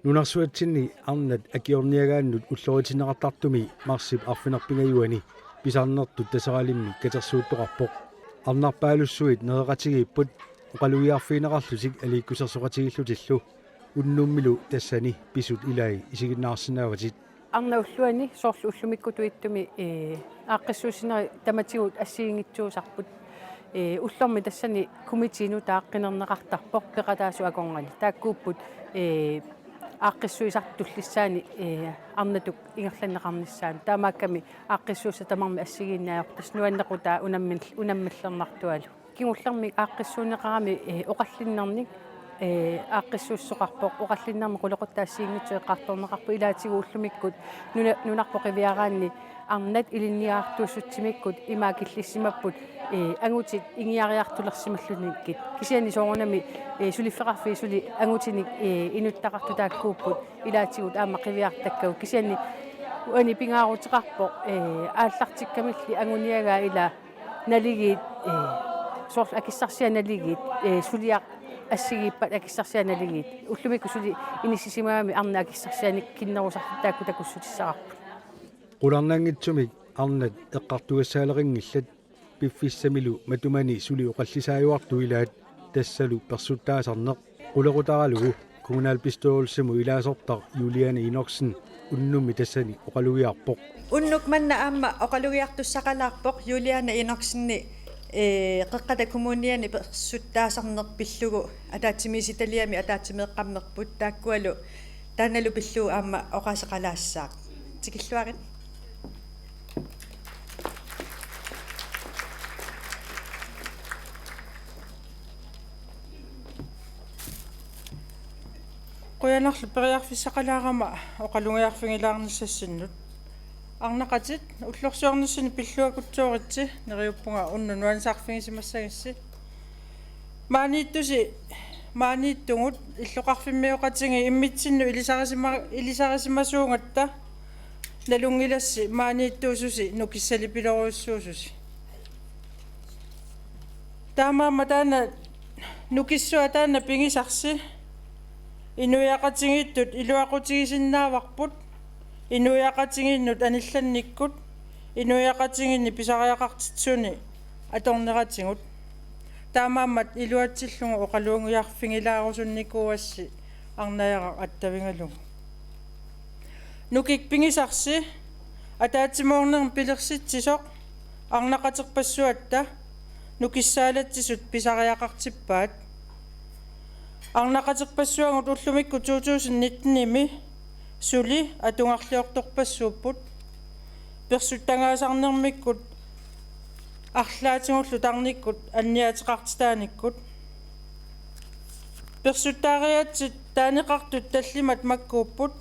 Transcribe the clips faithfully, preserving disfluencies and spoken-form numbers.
Nunarsuatsinni arnat akiorniagaannut ulloritinneqartartumi marsip arfineq-pingajuanni pisarnertut Taseralimmik katersuuttoqarpoq. Arnarpaalussuit nereqatigiipput oqalugiarfigineqarlutik aliikkusersoqatigiillutillu. Unnummilu tassani pisut ilai isiginnaarsinnaavatit. Arnat ulluanni soorlu ullumikkut tuittumi, ee, aaqqissuussinerit tamatigut assigiinngitsuusarput. Ee, ullormi tassani komiteemi nutaaq qinerneqartarpoq peqataasut akornanni. Taakkuupput, ee, aaqqissuisartut tullissaanni, ee, arnatut ingerlanneqarnissaannut. Taamaakkami aaqqissuussat tamarmik assigiinnaat ajorput. Tassa nuannequtaa unammil-, unammillernartualu. Kingullermik aaqqissuunneqarami, ee, oqallinnernik, ee, aaqqissuussoqarpoq, oqallinnermi qulequttat assigiinngitsut eqqartorneqarput, ilaatigut ullumikkut nuna-, nunarput qiviaraanni arnat ilinniartuussutsimikkut ima akillissimapput, ee, angutit ingiariartulersimallunikkit. Kisianni soorunami, ee, suliffeqarfiit suli angutinik, ee, inuttaqartut taakkuupput ilaatigut aamma qiviartakkagut. Kisianni uani pingaaruteqarpoq, ee, aallartikkamilli anguniagaa ila naligiit, ee, soorlu akissarsiat naligiit, ee, suliaq assigiippat akissarsiat naligiit. Ullumikkut suli inissisimagami arnat akissarsianik kinnerusartut taakku takussutissaqarput. Qularnanngitsumik arnat eqqartugassaaleqinngillat, piffissamilu matumani suli oqallisaajuartut ilaat, tassalu persuttaasarneq qulequtaralugu kommunalbestyrelsimut ilaasortaq Juliane Enoksen unnummi tassani oqalugiarpoq. Unnuk manna aamma oqalugiartussaqalaarpoq Juliane Enokseni, ee, Qeqqata Kommuniani persuttaasarneq pillugu ataatsimiititaliami ataatsimeeqqammerput, taakkualu taannalu pillugu aamma oqaaseqalaassaaq. Tikilluarit. Qujanarlu periarfissaqalaarama oqalugiarfigilaarnissassinnut. Arnaqatit, ullorsiornissani pilluakutsooritsi, neriuppunga unnuk nuannisarfigisimassagissi. Maaniittusi, maaniittugut, illoqarfimmioqatigiit immitsinnut ilisarisimasuma-, ilisarisimasuugatta nalunngilassi maaniittuususi nukissalipilorujussuususi. Taamaammat taanna nukissuaq taanna pigisarsi inuiaqatigiittut iluaqutigisinnaavarput, inuiaqatigiinnut anillannikkut, inuiaqatigiinni pisariaqartitsisuni atorneratigut. Taamaammat iluatsillugu oqalugiarfigilaarusunnikuuassi arnajaraq attavigalugu. Nukik pigisarsi ataatsimoornermi pilersitsisoq arnaqaterpassuatta nukissaalatsisut pisariaqartippaat. Arnaqaterpassuagut ullumikkut to tusind nittenimi suli atugarliortorpassuupput. Persuttagaasarnermikkut arlaatigullu tarnikkut anniaateqartitaanikkut. Persuttaariaatsit taaneqartut tallimat makkuupput: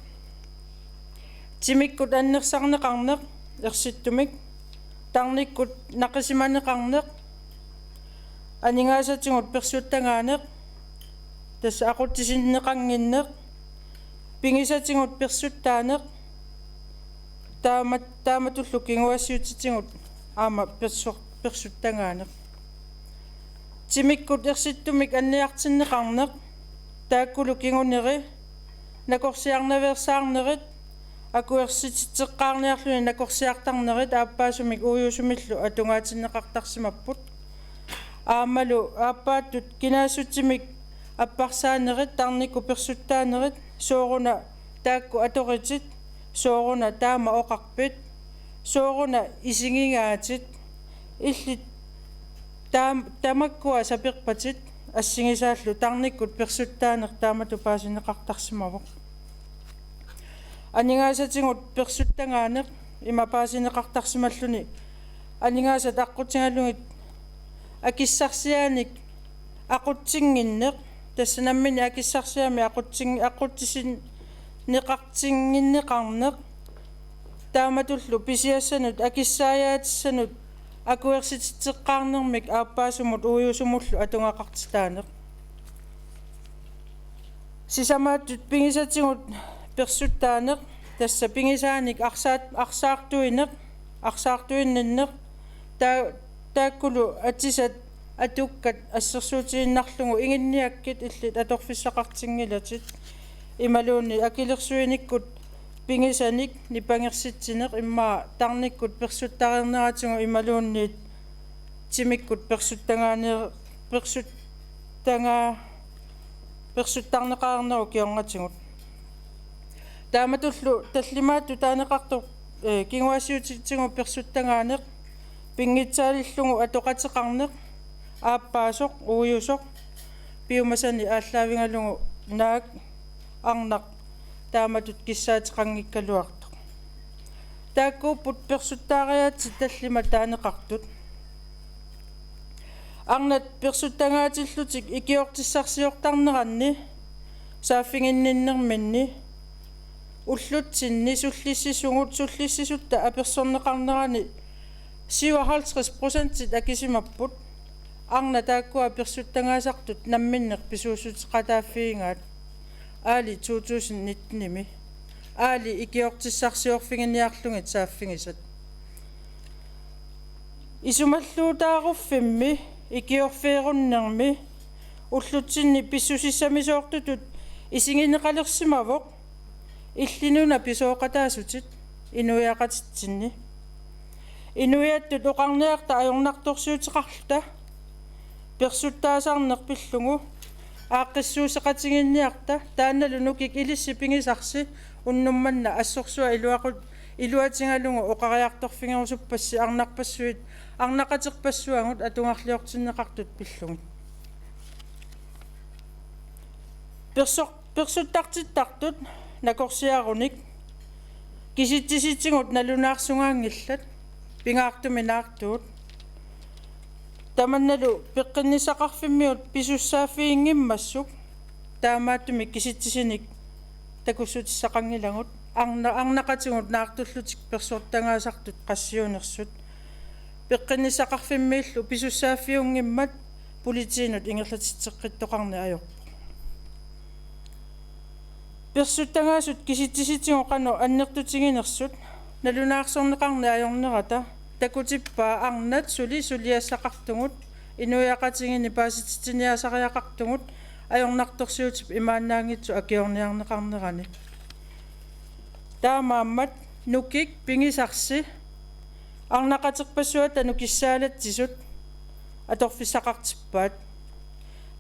timikkut annersarneqarneq ersittumik, tarnikkut naqisimaneqarneq, aningaasatigut persuttagaaneq, tassa aqutsisinneqannginneq, pigisatigut persuttaaneq, taama-, taamatullu kinguaassiuutitigut aamma persu-, persuttagaaneq. Timikkut ersittumik anniartinneqarneq, taakkulu kinguneri nakorsiarnaveersaarnerit, akuersititseqqaarniarluni nakorsiartarnerit aappaasumik uiusumillu atugaatinneqartarsimapput. Aammalu aappaattut kinaassutimik apparsaanerit, tarnikkut persuttaanerit, sooruna taakku atoritit, sooruna taama oqarpit, sooruna isigigaatit, illit taam-, tamakkua saperpatit assigisaallu tarnikkut persuttaaneq taamatut paasineqartarsimavoq. Aningaasatigut persuttagaaneq ima paasineqartarsimalluni aningaasat aqqutigalugit akissarsianik aqutsinnginneq, tassa nammineq akissarsiamik aqutsin-, aqutsisinneqartinnginneqarneq, taamatullu pisiassanut akissaajaatissanut akuersititseqqaarnermik aappaasumut uiusumullu atugaqartitaaneq. Sisamaattut pigisatigut persuttaaneq, tassa pigisaanik arsaat-, arsaartuineq, arsaartuinninneq, taa-, taakkulu atisat atukkat assersuutigiinnarlugu iginniakkit illit atorfissaqartinngilatit. Imaluunniit akilersuinikkut pigisanik nipangersitsineq immaqa tarnikkut persuttareerneratigut imaluunniit timikkut persuttagaane-, persuttaga-, persuttarneqareernerup kingornatigut. Taamatullu tallimaattut taaneqartoq, eh, kinguaassiuutitigut persuttagaaneq, pinngitsaalillugu atoqateqarneq, aappaasoq, uiusoq, piumasani aallaavigalugu naak arnaq taamatut kissaateqanngikkaluartoq. Taakkuupput persuttaariaatsit tallimat taaneqartut. Arnat persuttagaatillutik ikiortissarsiortarneranni saaffiginninnerminni ullutsinni sullissisugut sullissisutta apersorneqarnerani syvoghalvtreds procentit akisimapput. Arnat taakkua persuttagaasartut namminneq pisuussuteqataaffigigaat. Aali to tusind nitten-imi. Aali ikiortissarsiorfiginiarlugit saaffigisat. Isumalluutaaruffimmi ikiorfeerunnermi ullutsinni pissusissamisoortutut isigineqalersimavoq illinuna pisooqataasutit inuiaqatitsinni. Inuiattut oqarniarta ajornartorsiuteqarluta persuttaasarneq pillugu aaqqissuusseqatigiinniarta taannalu nukik ilissi pigisarsi unnuk manna assorsuaq iluaqut iluatigalugu oqariartorfigerusuppassi arnarpassuit arnaqaterpassuagut atugarliortinneqartut pillugit. Perso-, persuttartittartut nakorsiarunik kisitsisitigut nalunaarsugaanngillat pingaartumik naartuut. Tamannalu peqqinnissaqarfimmiut pisussaaffiginngimmassuk taamaattumik kisitsisinik takussutissaqanngilagut arna-, arnaqatigut naartullutik persuttagaasartut qassiunersut. Peqqinnissaqarfimmiillu pisussaaffiunngimmat politiinut ingerlatitseqqittoqarneq ajorpoq. Persuttagaasut kisitsisitigut qanoq annertutiginersut nalunaarsorneqarneq ajornerata takutippaa arnat suli suliassaqartugut inuiaqatigiinni paasititsiniaasariaqartugut ajornartorsiutip imaannaanngitsoq akiorniarneqarnerani. Taamaammat nukik pigisarsi arnaqaterpassuata nukissaalatsisut atorfissaqartippaat.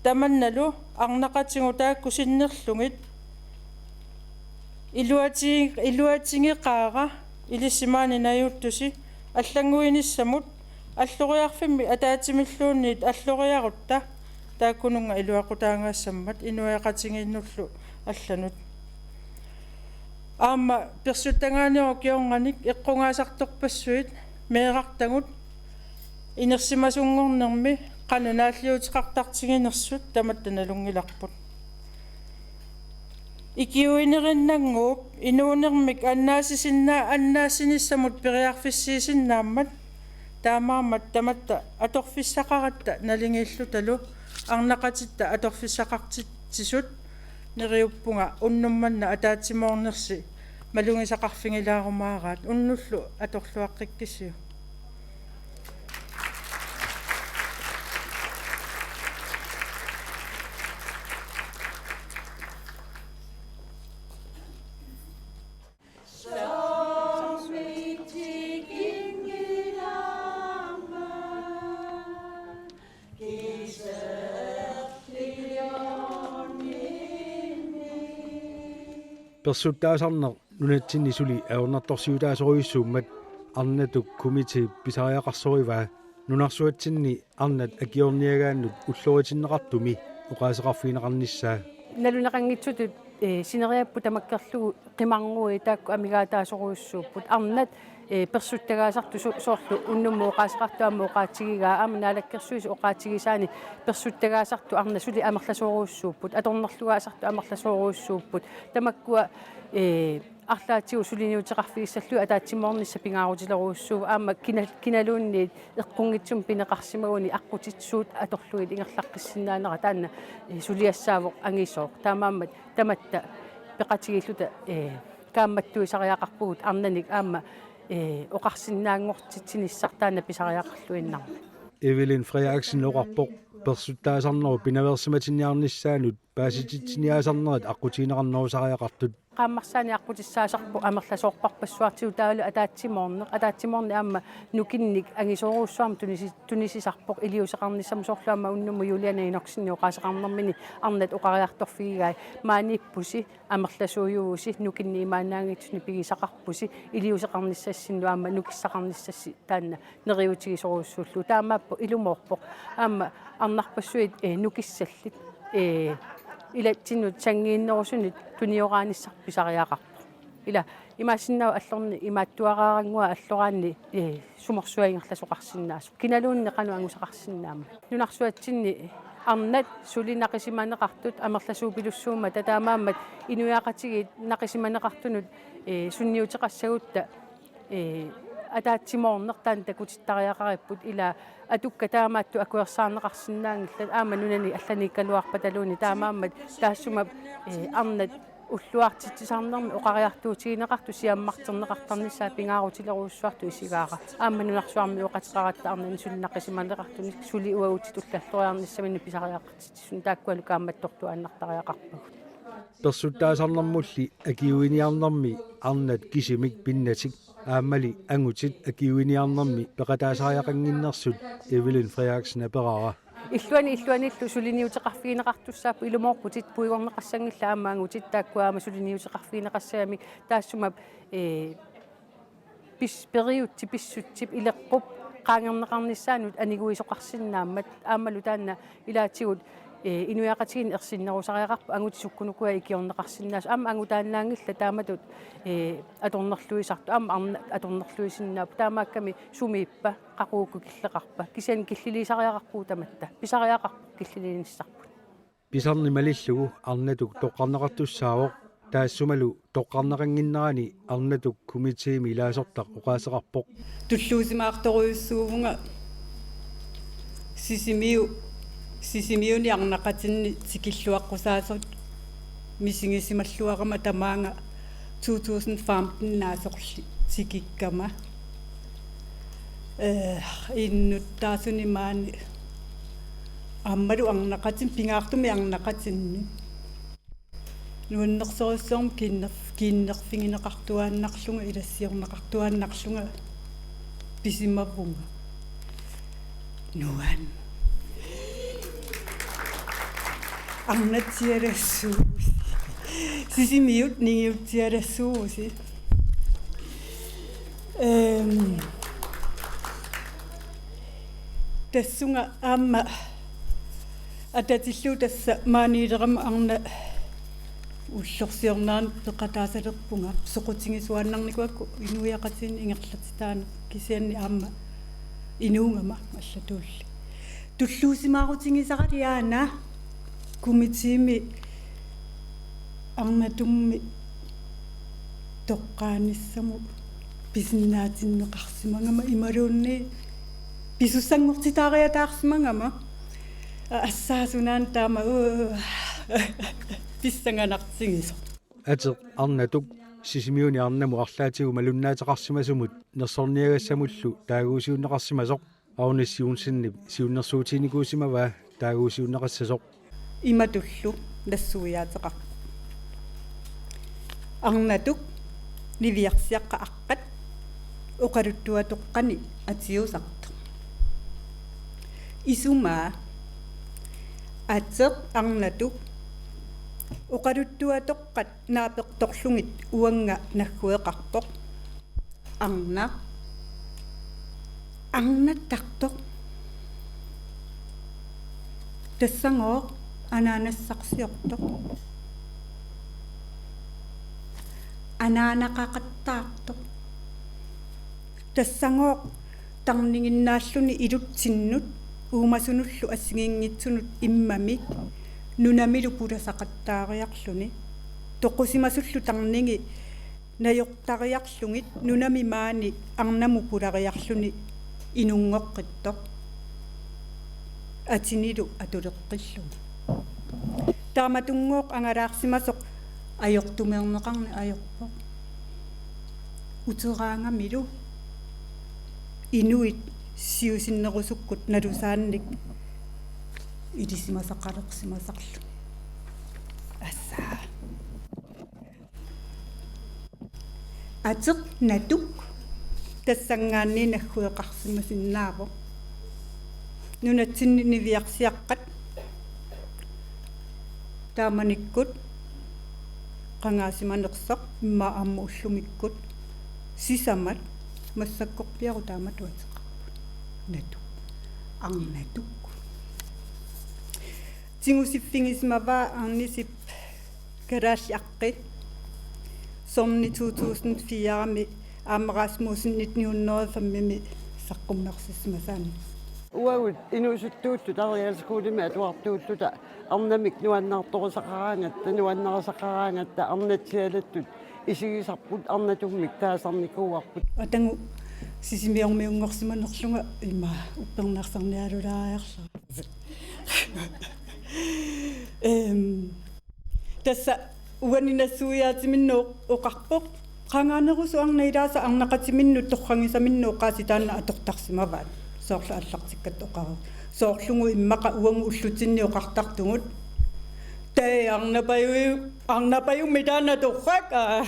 Tamannalu arnaqatigut taakku sinnerlugit iluati-, iluatigeqaara ilissi maani najuuttusi allannguinissamut alloriarfimmi ataatsimilluunniit alloriarutta taakkununnga iluaqutaagaassammat inuiaqatigiinnullu allanut. Aamma persuttagaanerup kingornanik eqqugaasartorpassuit meerartagut inersimasunngornermi qanoq naalliuteqartartiginersut tamatta nalunngilarput. Ikiuinerinnannguup inuunermik annaasisinna-, annaassinissamut periarfissiisinnaammat taamaammat tamatta atorfissaqaratta naligiillutalu arnaqatitta atorfissaqartitsisut neriuppunga unnuk manna ataatsimoornersi malugisaqarfigilaarumaaraat unnullu atorluaqqikkisiuk. Persuttaasarneq nunatsinni suli ajornartorsiutaasorujussuummat arnatut komiteep pisariaqarsorivaa nunarsuatsinni arnat akiorniagaannut ulloritinneqartumi oqaaseqarfigineqarnissaa. Naluneqanngitsutut, eh, sineriapput tamakkerlugu qimarnguit taakku amigaataasorujussuupput. Arnat, eh, persuttagaasartut su-, soorlu unnummut oqaaseqartoq aamma oqaatigigaa aamma Naalakkersuisut oqaatigisaanni persuttagaasartut arnat suli amerlasoorujussuupput. Atornerlugaasartut amerlasoorujussuupput. Tamakkua, eh, arlaatigut suliniuteqarfigissallugit ataatsimoornissaq pingaarutilerujussuuvoq aamma kina-, kinaluunniit eqqunngitsumik pineqarsimaguni aqqutissat suut atorlugit ingerlaqqissinnaanera taanna, eh, suliassaavoq angisooq. Taamaammat tamatta peqatigiilluta, eh, kaammattuisariaqarpugut arnanik aamma, eh, oqarsinnaanngortitsinissaq taanna pisariaqarluinnarmat. Evelyn Frederiksen oqarpoq persuttaasarnerup pinaveersimatinniarnissaanut paasititsiniaasarnerit aqqutigineqarnerusariaqartut. Qaammarsaaneq aqqutissaasarpoq amerlasoorparpassuartigut taavalu ataatsimoorneq. Ataatsimoorneq aamma nukinnik angisoorujussuarmik tunisi-, tunisisarpoq iliuuseqarnissamut, soorlu aamma unnummut Juliane Enoksenip oqaaseqarnermini arnat oqariartorfigigai: Maaniippusi, amerlasuujuvusi, nukinnik imaannaanngitsunik pigisaqarpusi, iliuuseqarnissassinnut aamma nukissaqarnissassi taanna neriuutigisorujussuullugu. Taamaappoq ilumoorpoq. Aamma arnarpassuit, eh, nukissallit, eh, ilatsinnut sanngiinnerusunit tunioraanissaq pisariaqarpoq. Ila imaassinnaavoq allorneq imaattuaraarannguaq alloraanni, eh, sumorsuaq ingerlasoqarsinnaasoq. Kinaluunniit qanoq angusaqarsinnaammat. Nunarsuatsinni arnat suli naqisimaneqartut amerlasuupilussuummata, taamaammat inuiaqatigiit naqisimaneqartunut, eh, sunniuteqassagutta, eh, ataatsimoorneq taanna takutittariaqaripput, ila atukkat taamaattut akuersaarneqarsinnaanngillat aamma nunani allaniikkaluarpataluunniit. Taamaammat taassuma, eh, arnat ulluartitsisarnermi oqariartuutigineqartut siammarterneqartarnissaat pingaarutilerujussuartut isigaara. Aamma nunarsuarmi oqateqaratta arnanni suli naqisimaneqartunik suli uagutsinnut ullalloriarnissaminnik pisariaqartitsisut taakkualu kaammattortuaannartariaqarpagut. Persuttaasarnermulli akiuiniarnermi arnat kisimik pinnatik aammali angutit akiuiniarnermi peqataasariaqannginnersut Evelyn Frederiksen aperaara. Illuani illuanillu suliniuteqarfigineqartussaapput, ilumoorputit puigorneqassanngillat aamma angutit taakkua aamma suliniuteqarfigineqassagamik, taassuma, eh, pis-, periutsit pissutsip ileqqup qaangerneqarnissaanut aniguisoqarsinnaammat aammalu taanna ilaatigut, eh, inuiaqatigiinni ersinnerusariaqarput angutit sukkunuku ikiorneqarsinnaasut. Aamma angutaannaanngillat taamatut, eh, atornerluisartut, aamma arnat atornerluisinnaapput. Taamaakkami sumiippa, qaqugukkut killeqarpa, kisianni killiliisariaqarpugut tamatta. Pisariaqarpoq killiliinissarput. Pisarneq malillugu Arnatuk toqqarneqartussaavoq, taassumalu toqqarneqannginnerani Arnatuk komiteemi ilaasortaq oqaaseqarpoq. Tulluusimaartorujussuuvunga Sisimiu-, Sisimiuni arnaqatinni tikilluaqqusaasut misigisimalluarama tamaanga to tusind femten naasorli tikikkama. Eh, innuttaasuni maani aammalu arnaqatin-, pingaartumik arnaqatinni. Nuannersorujussuarmik kiinner-, kiinnerfigineqartuaannarlunga, ilassiorneqartuaannarlunga pisimavunga. Nuan. Arnatsialassuusi. Sisimiut ningiutsialassuusi. Ehm, tassunga aamma atatillugu tassa maaniilerama arnat ullorsiornerannut peqataasalerpunga, soqutigisuaannarnikuuakku inuiaqatigiinni ingerlatitaaneq, kisianni aamma inuugama allatuulli. Tulluusimaarutigisarali aana komiteemi Arnatummi toqqaanissamut pisinnaatinneqarsimagama imaluunniit pisussanngortitaariataarsimagama, a-, assaasunaana taama, uu, pissanganartigisoq. Ateq Arnatuk Sisimiuni arnamut arlaatigut malunnaateqarsimasumut nersorniagassamullu taaguusiunneqarsimasoq. Agnes Johnsenip siunnersuutiginikuusimavaa taaguusiunneqassasoq. Imatullu nassuiaateqarpoq: Arnatuk niviarsiaqqat aqqat oqaluttuatoqqani atiusartoq. Isumaa: Ateq Arnatuk oqaluttuatoqqat naapertorlugit uannga naggueqarpoq. Arnaq arnattartoq. Tassagooq anaanassarsiortoq. Anaanaqaqattaartoq. Tassagooq tarniginnaalluni ilutsinnut uumasunullu assigiinngitsunut immami nunamilu pulasaqattaariarluni. Toqusimasullu tarnigi najortariarlugit nunami maani arnamut pulariarluni inunngoqqittoq. Atinilu atuleqqilluni. Taamatunngooq angalaarsimasoq ajortumeerneqarneq ajorpoq. Uteraangamilu inuit siusinnerusukkut nalusaannik ilisimasaqalersimasarluni. Assa. Ateq Natuk tassanngaanniit naggueqarsimasinnaavoq. Nunatsinni niviarsiaqqat taamanikkut qangaasimanersoq immaqa aamma ullumikkut sisamat massakkorpiarut taamatut ateqarput. Natuk. Arnatuk. Tigusiffigisimavaa Arnisip Kalaallit Aqqi. Sonni to tusind fire-mi aamma Rasmussen nitten hundrede og fem-imi saqqummersissimasaanni. Uagut inuusuttuulluta realskolemi atuartuulluta arnamik nuannaartorisaqaraangatta, nuannarisaqaraangatta, arnatsialattut isigisarput, arnatummik taasarnikuuarput. Atagu Sisimiormiunngorsimanerlunga ima uppernarsarnialulaariarlara. Ehm, tassa uani nassuiaatiminnut oqarpoq, qangaanerusoq arnaq ilaasa arnaqatiminnut torragisaminnut oqaasii taanna atortarsimavaat. Soorlu aallartikkatta oqareersoq. Soorlugu immaqa uagut ullutsinni oqartartugut: Tai arnapaju-, arnapajummi taanna torrak. Aa.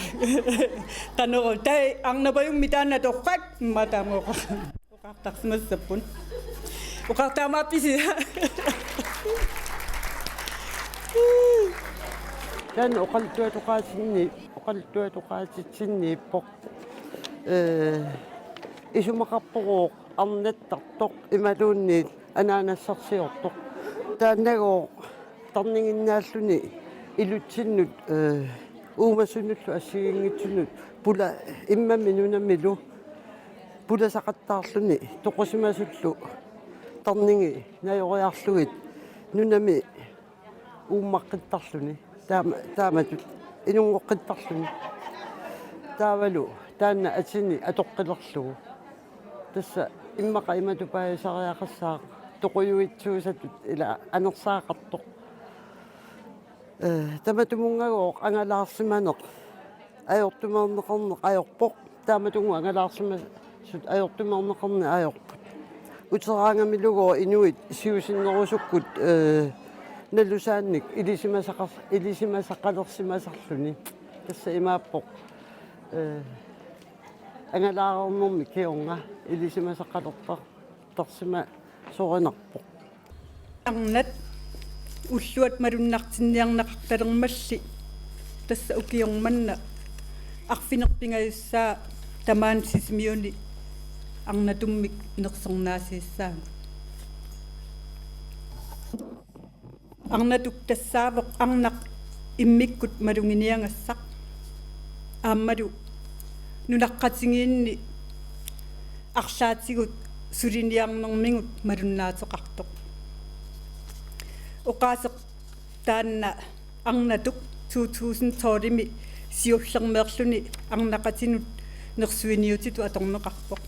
Qanoruna: Tai arnapajummi taanna torrak. Immaqa taama oqar-, oqartarsimassapput. Oqartaamaappisi? Taanna oqaluttuatoqaatitsinni-, oqaluttuatoqaatitsinniippoq. Ee, isumaqarpoq arnattartoq imaluunniit anaanassarsiortoq. Taannagooq tarniginnaalluni ilutsinnut, ee, uumasunullu assigiinngitsunut pula-, immami nunamilu pulasaqattaarluni toqusimasullu tarnigi najoriarlugit nunami uummaqqittarluni, taama-, taamatut inunngoqqittarluni. Taavalu taanna atini atoqqilerlugu. Tassa immaqa imatut paasisariaqassaaq, toqujuitsuusatut ila anersaaqartoq. Ee, tamatumunngaagooq angalaarsimaneq ajortumaarneqarneq ajorpoq. Taamatunnga angalaarsimasut ajortumaarneqarneq ajorput. Uteraangamilugooq inuit siusinnerusukkut, ee, nalusaannik ilisimasaqar-, ilisimasaqalersimasarluni. Tassa imaappoq, ee, angalaareernermi kingorna ilisimasaqalertar-, tarsimasorinarpoq. Arnat ulluat malunnartinniarneqartalermalli tassa ukioq manna arfineq-pingajussaa tamaani Sisimiuni arnatummik nersornaasiissaagut. Arnatuk tassaavoq arnaq immikkut maluginiagassaq. Aammalu nunaqqatigiinni arlaatigut suliniarnermigut malunnaateqartoq. Oqaaseq taanna Arnatuk to tusind tolv-imi siullermeerluni arnaqatinut nersuiniutitut atorneqarpoq.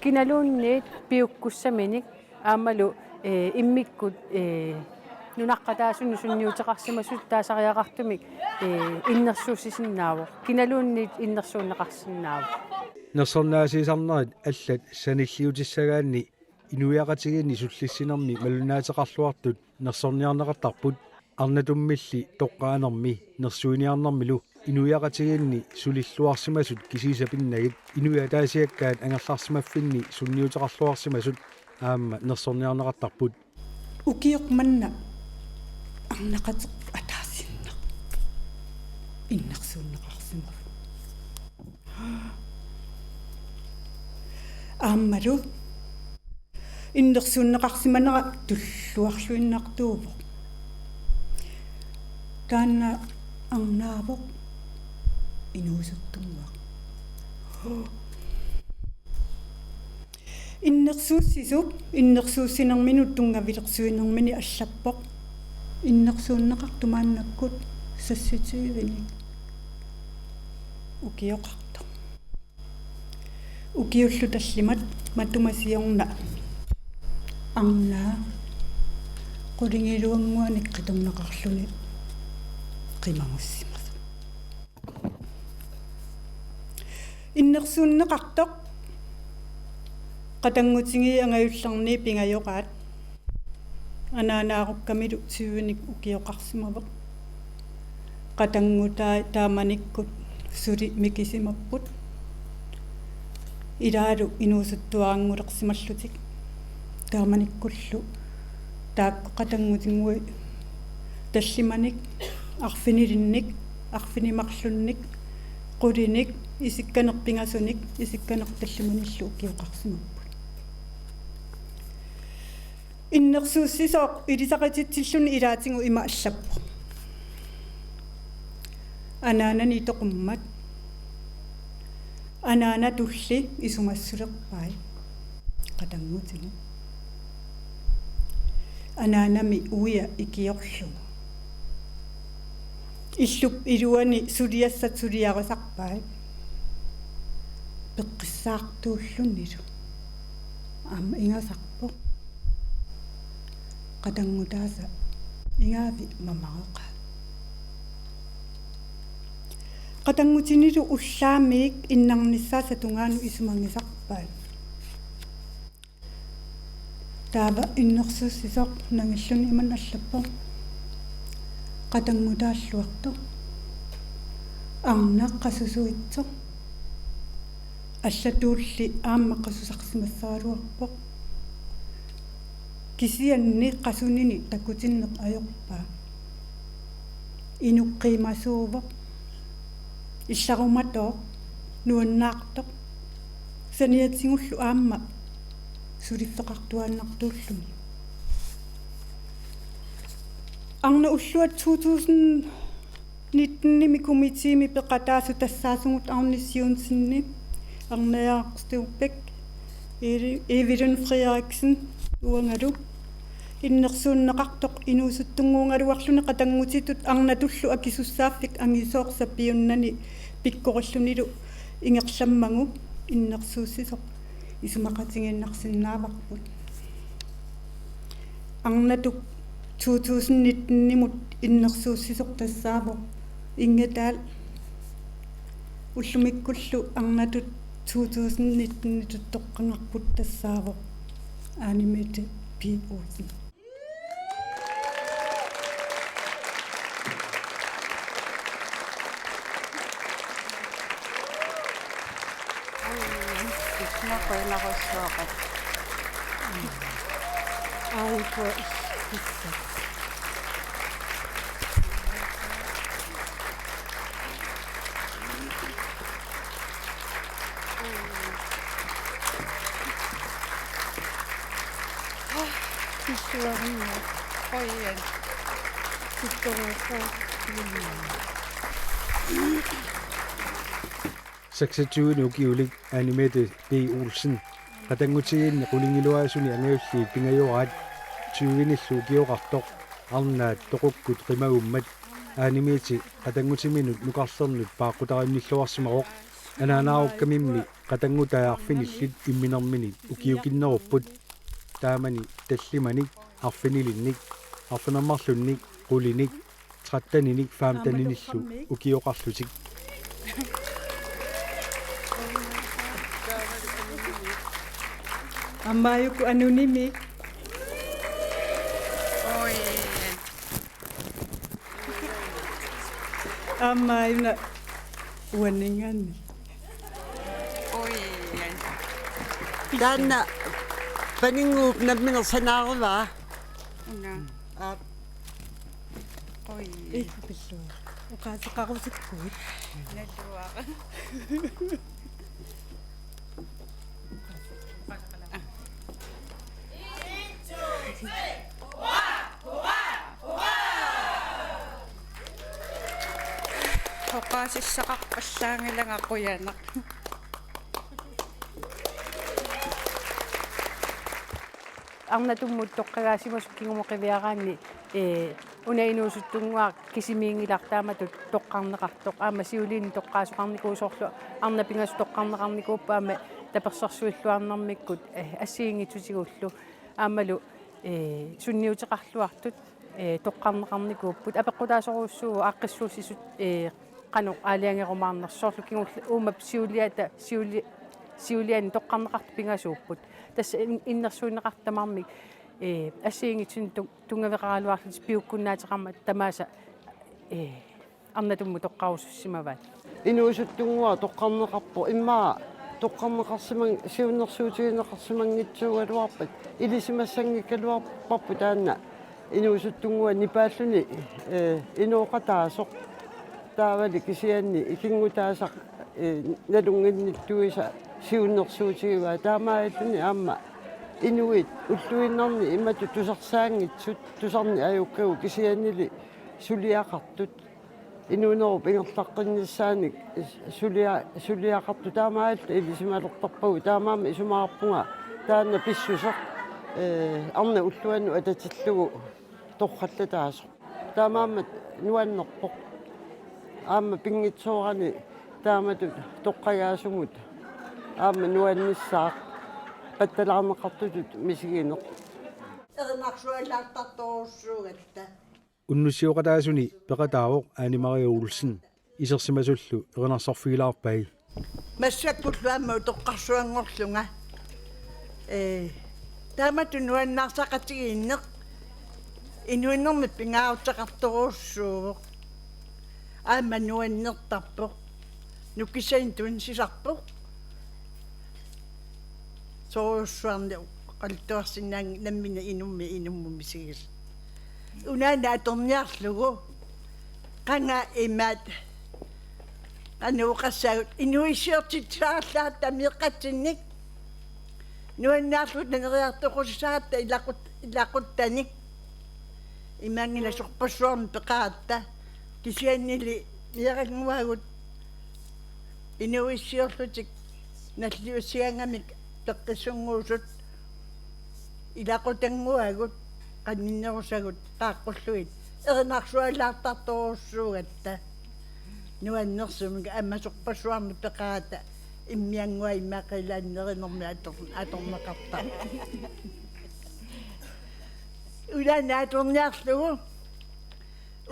Kinaluunniit piukkussaminik aammalu, ee, immikkut, ee, nunaqqataasunut sunniuteqarsimasut taasariaqartumik, ee, innersuussisinnaavoq. Kinaluunniit innersuunneqarsinnaavoq. Nersornaasiisarnerit allat sanilliutissagaanni inuiaqatigiinni sullissinermi malunnaateqarluartut nersorniarneqartarput. Arnatummilli toqqaanermi nersuiniarnermilu inuiaqatigiinni sulilluarsimasut kisiisa pinnagit inuiaqatigiit ataasiakkaat angerlarsimaffinni sunniuteqarluarsimasut aamma nersorniarneqartarput. Ukioq manna arnaqateq ataasiinnaq innersuunneqarsimavoq. Aammalu innersuunneqarsimanera tulluarluinnartuuvoq. Taanna arnaavoq inuusuttunnguaq. Innersuussisup innersuussinerminut tunngavilersuinermini allappoq innersuunneqartoq maannakkut seksogtyvenik ukioqartoq. Ukiullu tallimat matuma siorna arnaa qulingiluannguanik qitornaqarluni qimagussimasoq. Innersuunneqartoq qatanngutigiit angajullerni pingajoraat. Anaanaarukkamilu tyvenik ukioqarsimavoq. Qatanngutai taamanikkut suli mikisimapput. Ilaalu inuusuttuaranngulersimallutik. Taamanikkullu taakku qatanngutinnguit tallimanik, arfinilinnik, arfineq-marlunnik, qulinik, isikkaneq pingasunik, isikkaneq tallimanillu ukioqarsimapput. Innersuussisoq ilisaqutitsilluni ilaatigut ima allappoq: Anaanani toqummat, anaanatulli isumassulerpai qatanngutigut. Anaanami uia ikiorlugu, illup iluani suliassat suliarisarpai. Peqqissaartuullunilu aamma ingasarpoq. Qatanngutaasa ingavi mamareqaat. Qatanngutinilu ullaamiik innarnissaasa tungaanut isumagisarpai. Taava innersuussisoq nangilluni imanna allappoq: Qatanngutaalluartoq, arnaq qasusuitsoq, allatuulli aamma qasusarsimassagaluarpoq. Kisianni qasunini takutinneq ajorpaa. Inuk qiimasuuvoq, illarumatooq, nuannaartoq, saniatigullu aamma suliffeqartuaannartuulluni. Arnat ulluat to tusind nittenimi komiteemi peqataasut tassaasugut Agnes Johnsenip, Arne Jacobsen, Evelyn Frederiksen uangalu innersuunneqartoq inuusuttunnguugaluarluni qatanngutitut arnatullu akisussaaffik angisooq sapiunnani pikkorillunilu ingerlammagu innersuussisoq isumaqatigiinnarsinnaavarput. Arnatut to tusind nittenimut innersuussisoq tassaavoq Inge Dahl. Ullumikkullu arnatut to tusind nittenitut toqqagarput tassaavoq Ane Mette P. Olsen. Seksogtyve ukiulik Ane Mette B. Olsen qatanngutigiinni qulingiluaasuni angajulliit pingajuaat tyvenillu ukioqartoq arnaat toqukkut qimagummat Ane Mette qatanngutiminut nukarlernut paaqqutarinnilluarsimavoq. Anaanaarukkamimmi qatanngutai arfinillit imminerminit ukiukinnerupput. Taamani tallimanik, arfinilinnik, arfineq-marlunnik, qulinik, tretteninik femteninillu ukioqarlutik. Aamma uku anonymimik. Oi. Aamma una uaninngaanniit. Oi. Taanna paninnguup nammineq sanaarivaa. Una. Aap. Oi. Ih, pillugu. Oqaaseqarusukkut. Nalluara. Oqaasissaqarpallaanngilanga, qujanaq. Arnatummut toqqagaasimasut kingumut qiviaraanni, ee, una inuusuttunnguaq kisimiinngilaq taamatut toqqarneqartoq. Aamma siuliini toqqaasoqarnikuuvoq, soorlu arnat pingasut toqqarneqarnikuupput, aamma tapersersuilluarnermikkut, ee, assigiinngitsutigullu. Aammalu, ee, sunniuteqarluartut, ee, toqqarneqarnikuupput. Apeqqutaasorujussuuvoq aaqqissuussisut, ee, qanoq aalajangerumaarnersoq, soorlu kingulleq uuma siuliata, siuli-, siuliani toqqarneqartut pingasuupput. Tassa in-, innersuunneqartut tamarmik Ee, assigiinngitsunik tu-, tunngaveqaraluarlutik piukkunnaateqarmat tamaasa, ee, arnatummut toqqarusussimavaat. Inuusuttunnguaq toqqarneqarpoq, immaqa toqqarneqarsimang-, siunnersuutigineqarsimanngitsuugaluarpat, ilisimassanngikkaluarparput taanna inuusuttunnguaq nipaalluni, ee, inooqataasoq. Taavali kisianni ikinngutaasaq, ee, nalunnginnittuisa siunnersuutigivaa, taamaalilluni aamma inuit ulluinnarni imatut tusarsaanngitsut, tusarneq ajukkagut kisiannili suliaqartut. Inuunerup ingerlaqqinnissaanik sulia-, suliaqartut, taamaalilluta ilisimalertarpagut, taamaammat isumaqarpunga taanna pissuseq, ee, arnat ulluannut atatillugu torrallataasoq. Taamaammat nuannerpoq. Aamma pinngitsoorani taamatut toqqagaasumut aamma nuannissaaq, pattalaarneqartutut misigineq. Erinarsualaartartorujussuugatta. Unnussiooqataasuni peqataavoq Ane Marie Olsen, isersimasullu erinarsorfigilaarpai. Massakkullu aamma utoqqarsuanngorlunga. Ee, taamatut nuannaarsaqatigiinneq inuunermi pingaaruteqartorujussuuvoq. Aamma nuannertarpoq. Nukissanik tunisisarpoq. Soorujussuarnik oqaluttuarsinnaanngilaq nammineq inummi inummut misigisoq. Unaana atorniarlugu qanga imaat qanoq oqassaagut, inuissiortitsisarluta meeqqatsinnik nuannaarluta neriartoqqusisaata ilaqut-, ilaquttanik. Imaanngilaq sorpassuarnik peqaratta, kisiannili meerannguagut inuissiorlutik nalliussigaangamik peqqissunnguusut, ilaqutannguagut, qaninnerusagut qaaqqullugit, erinarsualaartartorujussuugatta. Nuannersumik aamma sorpassuarnik peqaratta, immianngua immaqa ilaanni nerinermi ator-, atorneqartarpoq. Unaana atorniarlugu.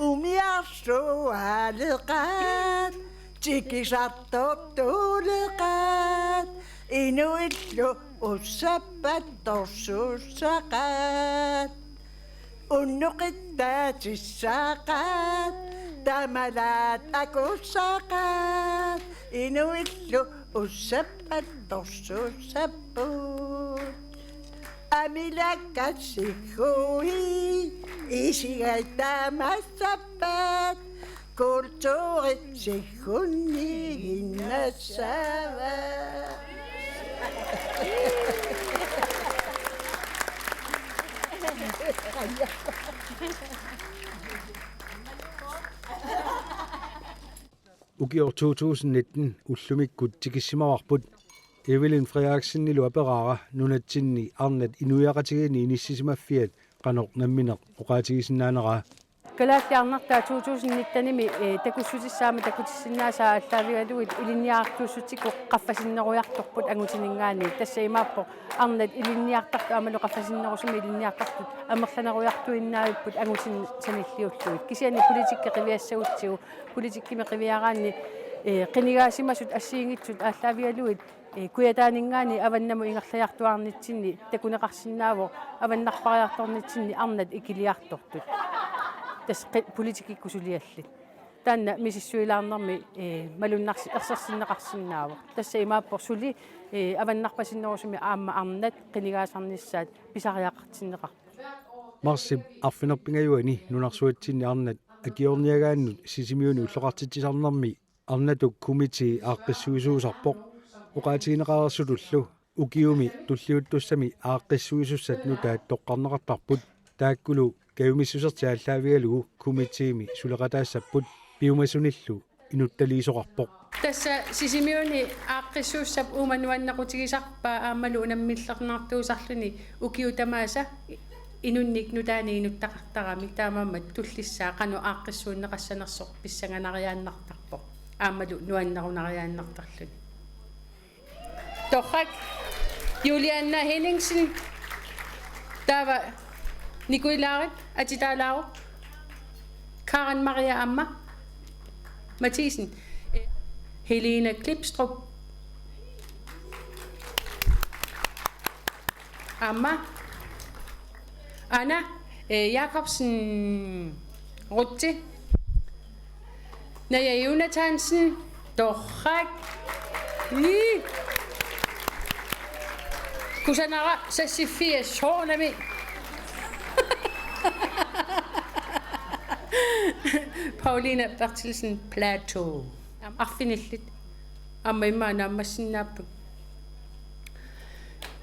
Umiarsuaaleqaat, tikisartortuuleqaat, inuillu ussapattorsuussaqaat. Unnuqittaatissaqaat, tamalaat akussaqaat, inuillu ussapattorsuussapput. Amilakkat sigguit, isigai taamassappat, kulturi siggunniginnassava. Ukioq to tusind nitten ullumikkut tikissimavarput. Evelyn Frederiksenilu aperaara nunatsinni arnat inuiaqatigiinni inissisimaffiat qanoq nammineq oqaatigisinnaaneraa. Kalaallit Arnartaat to tusind nitten-imi, eh, takussutissaammat takutissinnaasaa aallaavigalugit ilinniartuussutsikkut qaffasinnerujartorput angutininngaanniit. Tassa imaappoq arnat ilinniartartut aammalu qaffasinnerusumik ilinniartartut amerlanerujartuinnaavipput angutini sanilliullugit. Kisianni politikki qiviassagutsigu, politikkimi qiviaraanni, eh, qinigaasimasut assigiinngitsut aallaavigalugit, eh, Kujataaninngaanniit avannamut ingerlajartuarnitsinni takuneqarsinnaavoq avannarpariartornitsinni arnat ikiliartortut. Tassa qi-, politikkikkut suliallit. Taanna misissuilaarnermi, eh, malunnarsi-, ersersinneqarsinnaavoq. Tassa imaappoq suli, eh, avannarpasinnerusumi aamma arnat qinigaasarnissaat pisariaqartinneqarpoq. Marsip arfineq-pingajuani nunarsuatsinni arnat akiorniagaannut Sisimiuni ulloqartitsisarnermi Arnatuk komiti aaqqissuisuusarpoq. Oqaatigineqareersutullu ukiumi tulliuttussami aaqqissuisussat nutaat toqqarneqartarput. Taakkulu kajumissusertik aallaavigalugu komitiimi suleqataassapput, piumasunillu inuttaliisoqarpoq. Tassa Sisimiuni aaqqissuussap uuma nuannequtigisarpaa aammalu unammillernaartuusarluni ukiut tamaasa inunnik nutaanik inuttaqartaramik, taamaammat tullissaa qanoq aaqqissuunneqassanersoq pissanganariaannartarpoq aammalu nuannerunariaannartarluni. Torrak, Julianna Henningsen, taava Nikuilaarip atitaalaaruk, Karen Maria aamma Mathisen, Helena Klipstrup aamma Anna, eh, Jakobsen, Ruthi. Naja Jonathansen, Torrak. Ii. Kusanara seksogfirs, Soornami. Paulina Berthelsen, Plateau. Arfinillit. Aamma immaqa naammassinnaapput.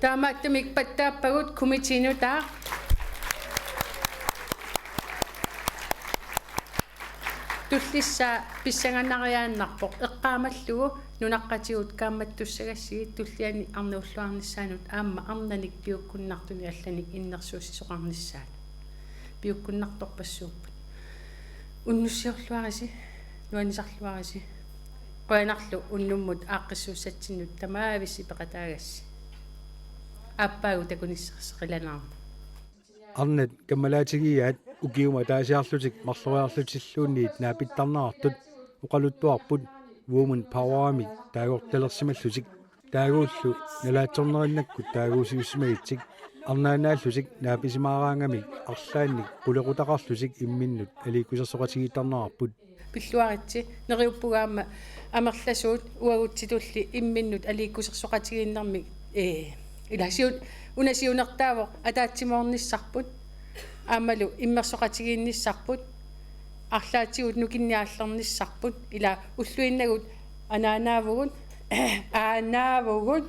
Taamaattumik pattaappagut komiténut, aa. Tullissaa pissanganariaannarpoq eqqaamallugu nunaqqatigut kaammattussagassigit tulliani arnulluarnissaanut aamma arnanik piukkunnartunik allanik innersuussisoqarnissaanut. Piukkunnartorpassuupput. Unnussiorluarisi, nuannisarluarisi. Qujanarlu unnummut aaqqissuussatsinnut tamaavissi peqataagassi. Aappaagu takunissaasi qilanaarnaq. Arnat kammalaatigigaat ukiumut ataasiarlutik marloriarlutilluunniit naapittarneqartut oqaluttuarput Woman Powerimik taagortalersimallutik. Taaguullu nalaatsornerinnakkut taaguusiussimagitsik arnaannaallutik naapisimaaraangamik arlaannik qulequtaqarlutik imminnut aliikkusersoqatigiittarneqarput. Pilluaritsi, neriuppunga aamma amerlasuut uagutsitulli imminnut aliikkusersoqatigiinnermik, ee, ila siu-, una siunertaavoq ataatsimoornissarput, aammalu immersoqatigiinnissarput, arlaatigut nukinnik aallernissarput, ila ulluinnagut anaanaavugut, aanaavugut,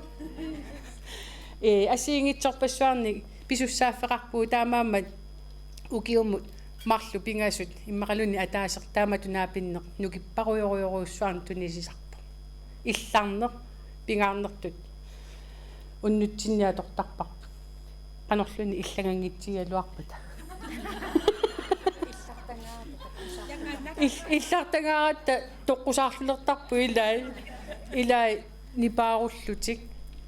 ee, assigiinngitsorpassuarnik pisussaaffeqarpugut, taamaammat ukiumut marluk pingasut immaqaluunniit ataaseq taamatut naapinneq nukipparujorujorujussuarnik tunisisarpoq. Illarneq pingaarnertut unnutsinni atortarparput. Qanorluunniit illannganngitsigigaluarpata. Il-, illartangaaratta toqqusaarlulertarput ilai, ilai nipaarullutik,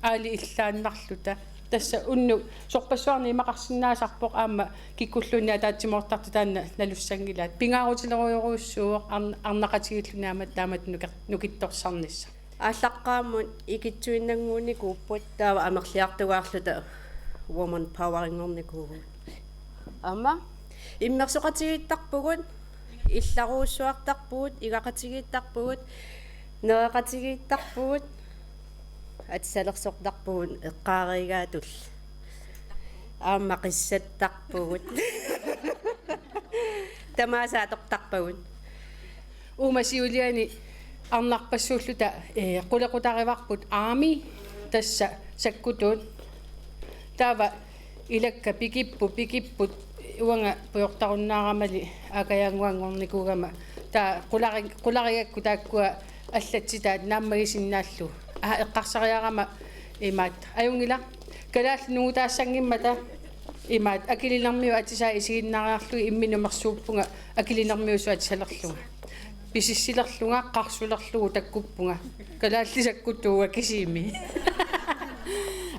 aali illaannarluta. Tassa unnuk sorpassuarnik imaqarsinnaasarpoq aamma kikkulluunniit ataatsimoortartut taanna nalussanngilaat. Pingaarutilerujorujussuuvoq arn-, arnaqatigiilluni aamma taamatut nuker-, nukittorsarnissaq. Aallaqqaammut ikittuinnannguunikuupput, taava amerliartugaarluta Woman Powerinngornikuuvugut. Aamma immersoqatigiittarpugut, illarujussuartarpugut, igaqatigiittarpugut, nereqatigiittarpugut, atisalersortarpugut eqqaareegaatulli. Aamma qissattarpugut. Tamaasa atortarpagut. Uuma siuliani arnarpassuulluta, ee, qulequtarivarput Aami, tassa sakkutuut. Taava ilakka pikipput, pikipput, uanga pujortarunnaaramali aakajaannguanngornikuugama. Taava qulari-, qularigakku taakkua allatsitaat naammagisinnaallugu. Aa, eqqarsariarama imaat. Ajunngilaq. Kalaallit nungutaassanngimmata imaat, akilinermiut atisaat isiginnaariarlugit imminut mersuuppunga akilinermiusoq atisalerlunga. Pisissilerlunga, qarsulerlugu takkuppunga. Kalaallit sakkutuua kisimi.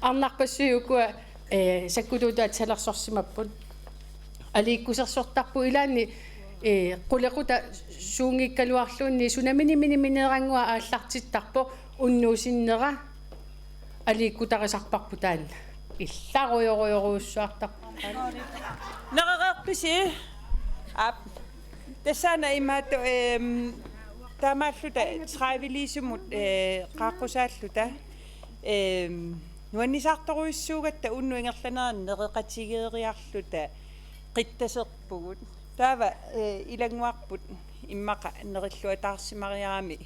Arnarpassuit ukua, ee, sakkutuutut atisalersorsimapput. Aliikkusersortarput ilaanni, ee, qulequtaq suunngikkaluarluunniit sunaminiminimineerannguaq aallartittarpoq unnuup sinnera. Aliikkutarisarparput taanna. Illarujorujorujussuartarpoq. Nerereerpisi? Aap. Tassaana imaattoq, ehm, taamaalluta tredive-liisumut, eh, qaaqqusaalluta. Ehm, nuannisaartorujussuugatta unnuk ingerlanerani nereqatigeeriarluta qittaserpugut. Taava, eh, ilannguarput immaqa nerilluataarsimariarami.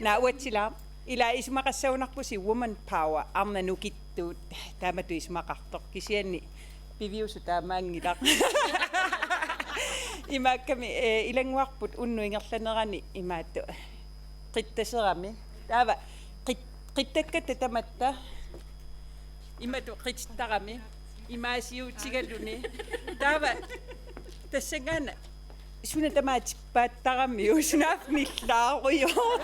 Naa uatsilaaq. Ila isumaqassagunarpusi woman power, arnat nukittuut, taamatut isumaqartoq. Kisianni piviusut taamaanngilaq. Imaakkami, eh, ilannguarput unnuk ingerlanerani imaattoq qittaserami. Taava qit-, qittakkatta tamatta imatut qitittarami. Imaasiutigaluni. Taava tassanngaannaq suna tamaat tippaattaramiuk, sunaaffa millaarujoortoq.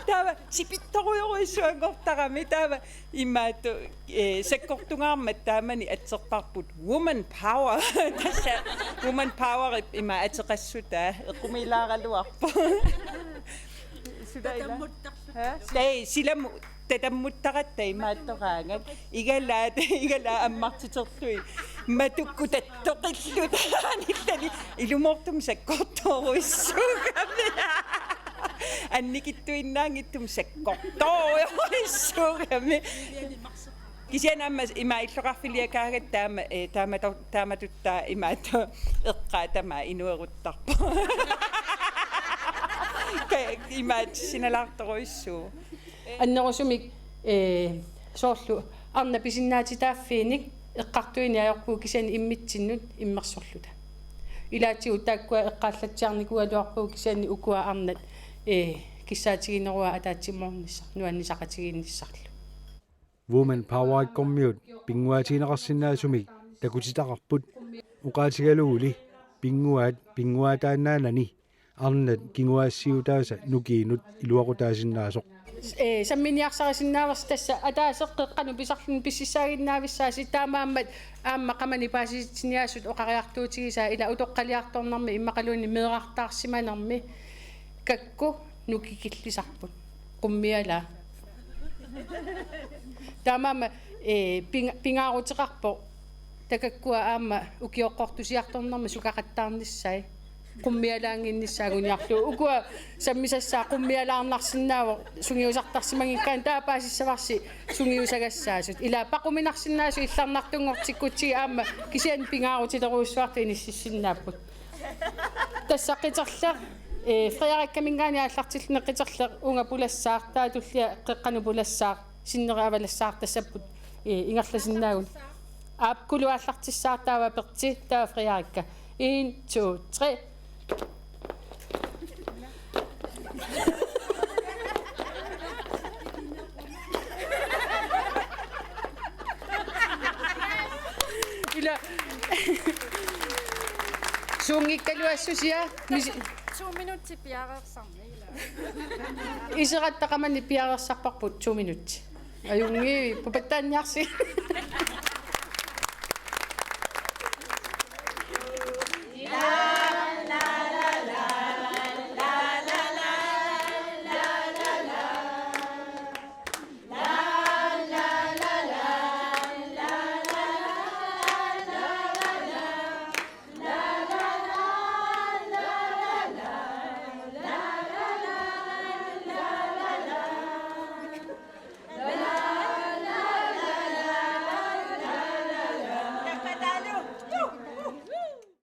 Taava sipittorujorujussuanngortarami, taava imaattoq, eh, sakkortungaarmat taamani atserparput woman power. Tassa woman powerip ima ateqassutaa, eqqumiilaaraluarpoq. Suna ila? Ha? Taava silammut tatammuttaratta imaattoraangat. Igalaat, igalaat ammartiterlugit. Matukkut tattoqilluta anillali ilumoortumik sakkortoorujussuugami. Annikitsuinnaanngitsumik sakkortoorujussuugami. Kisianni aamma ima illoqarfiliakaagatta taama, eh, taamato-, taamatuttaa imaattoq eqqaa tamaat inueruttarpoq. Ka-, imaattoq sinalaartorujussuuvoq. Annerusumik, eh, soorlu arnat pisinnaatitaaffiinik eqqartuineq ajorpugut kisianni immitsinnut immersorluta. Ilaatigut taakkua eqqaallatsiarnikuugaluarpagut kisianni ukua arnat, eh, kissaatigineruaat ataatsimoornissaq, nuannisaqatigiinnissarlu. Women Power-ikkormiut pinnguaatigineqarsinnaasumik takutitaqarput, oqaatigaluguli pinnguaat pinnguaataannaanani arnat kinguaassiutaasa nukiinut iluaqutaasinnaasoq. Eh, samminiarsarisinnaavarsi tassa ataaseq qeqqanut pisarluni pississaaginnaavissaasi, taamaammat aamma qamani paasisitsiniaasut oqariartuutigisaat ila utoqqaliartornermi immaqaluunniit meerartaarsimanermi. Kakku nukikillisarput. Qummialaa. Taamaammat, eh, pinga-, pingaaruteqarpoq. Takakkua aamma ukioqqortusiartornermi sukaqattaarnissai. Qummialaannginnissaa anguniarlugu. Ukua sammisassaat qummialaarnarsinnaavoq sungiusartarsimanngikkaanni, taava paasissavarsi sungiusagassaasut. Ila paquminarsinnaasut illarnartunngortikkutsigit aamma kisianni pingaarutilerujussuartut inississinnaapput. Tassa qiterleq, eh, Frederikaminngaanniit aallartilluni qiterleq uunga pulassaaq, taava tullia qeqqanut pulassaaq, sinneri avalassaaq tassapput, eh, ingerlasinnaagut. Aap, Kulu aallartissaaq, taava Perti, taava Frederikka. En, to, tre. Ila. Suunngikkaluassusia, mis-, to minutsit piareersarneq ila. Iseratta qamani piareersarparput to minutsit. Ajunngii, pupattaanniarsi.